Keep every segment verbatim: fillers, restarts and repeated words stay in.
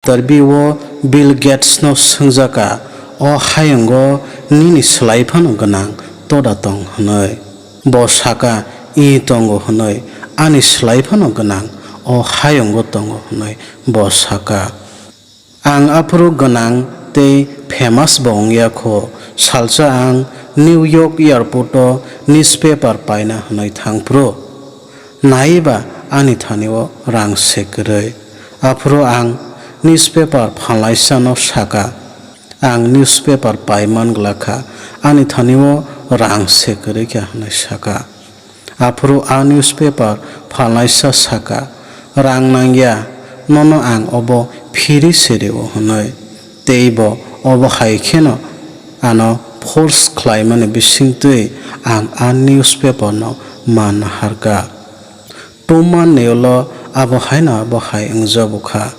Interview o Bill Gates no swngjaka, "O hayungo nini slai phano gwnang toda tong?" hwnwi. Bo saka, "Ih, tongo," hwnwi. "Ani slai phano gwnang o hayungo tongo," hwnwi bo saka. Ang aphuru gwnang tei famous bo wngya kho. Salsa ang New York airport o newspaper paina hwnwi thang phuru, naiba ani thani o rang se kwrwi. Aphuru ang newspaper phalnaisa no saka, "Ang newspaper pai man glak kha, ani thani o rang se kwrwi kha," hwnwi saka. Aphuru a newspaper phalnaisa saka, "Rang nangya, nono ang obo phiri se rio," hwnwi. Tei bo obo hai kheno ano force khlaimani bisingtwi ang a newspaper no man naharka. Tumani ulo abo haino abo hai wngjago kha.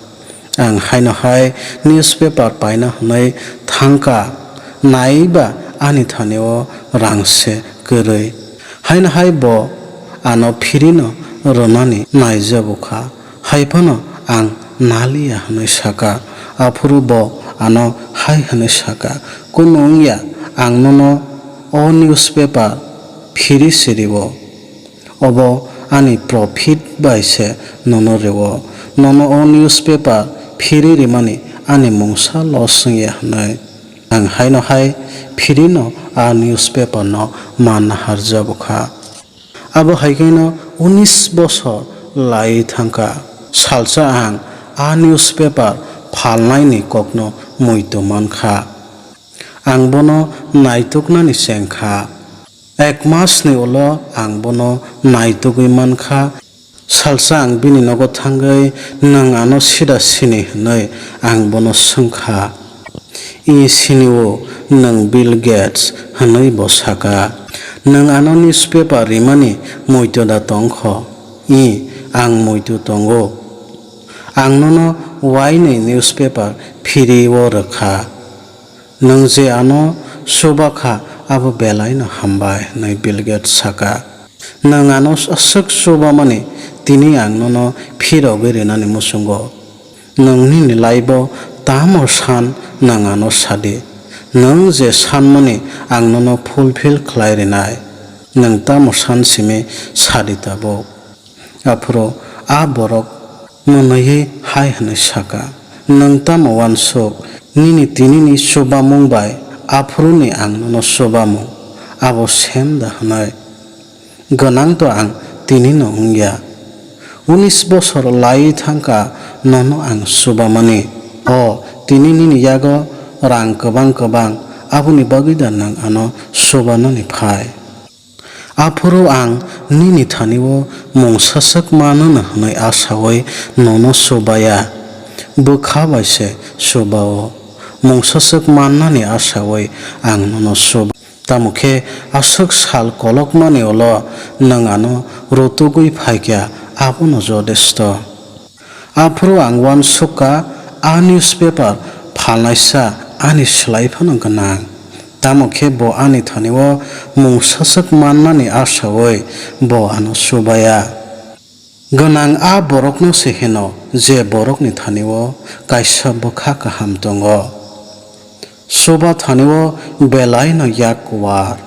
Ang haino hai newspaper paina hwnwi thangka, naiba ani thani o rang se kwrwi. Haino hai bo ano phirino rwnani naijago kha. Hai phano ang naliya hwnwi saka. Aphuru bo ano hai hwnwi saka, "Kunu wngya, ang nono o newspaper phiri se rio. Obo ani profit bai se nono rwo. Nono o newspaper phiri rimani ani mungsa loss wngya," hwnwi. Ang haino hai phirino a newspaper no man naharjago kha. Abo hai kheno unis bosor lai thangkha. Salsa ang a newspaper phalnaini kokno muitu mankha. Ang bono naituknani chengkha. Ek masni ulo ang bono naitugwi mankha. Salsa ang bini nogo thangwi, "Nwng ano sida sini?" hwnwi ang bono swngkha. "I sini-o, nwng Bill Gates," hwnwi bo saka. "Nwng ano newspaper rimani muitu da tongkho?" "I, ang muitu tongo. Ang nono uainwi newspaper phiri-o rwkha. Nwng je ano chuba kha, abo belaino hambai," hwnwi Bill Gates saka. "Nwng ano aswk chubamani, tini ang nono phirogwi rinani muchungo. Nwng nini life-o tamo san, nwng ano sadi. Nwng je sanmani, ang nono fulfill khlai rinai. Nwng tamo san simi sadi tabuk." Aphuru a borok mwnwiwi hai hwnwi saka, "Nwng tamo uansuk? Nini tinini chubamung bai aphuruni ang nono chubamung abo sem da hwnwi? Gwnang to ang tinino wngya. Unis bosor laiwi thangkha nono ang chubamani. O, tini nini yago rang kwbang kwbang, aboni bagwi da nwng ano chubanani phai? Aphuru ang nini thani-o mungsaswk manwno hwnwi achaui nono chubaya. Bwkha bai se chuba-o. Mungsaswk mannani achaui ang nono chuba. Tamo khe aswk sal kolokmani ulo nwng ano rutugwi phaikha, abono jodesto." Aphuru ang uansukha, a newspaper phalnaisa ani slai phano gwnang. Tamo khe bo ani thani-o mungsaswk mannani achaui bo ano chubaya. Gwnang a borokno se hino, je borokni thani-o kaisa bwkha kaham tongo. Chuba thani-o belaino yak kuar.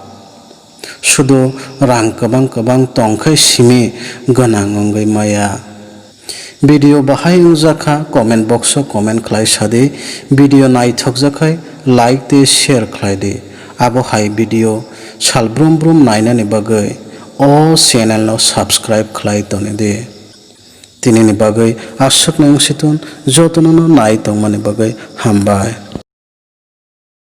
Sudu rang kwbang kwbang tong khe simi gwnang wngwi maya. Video bahai wngjak kha, comment box o comment khlai sadi. Video naithokjak khai like tei share khlai di. Abo hai video sal brum brum nainani bagwi o channel no subscribe khlai toni di. Tinini bagwi aswkno wngsitung, jotono no nai tongmani bagwi hambai.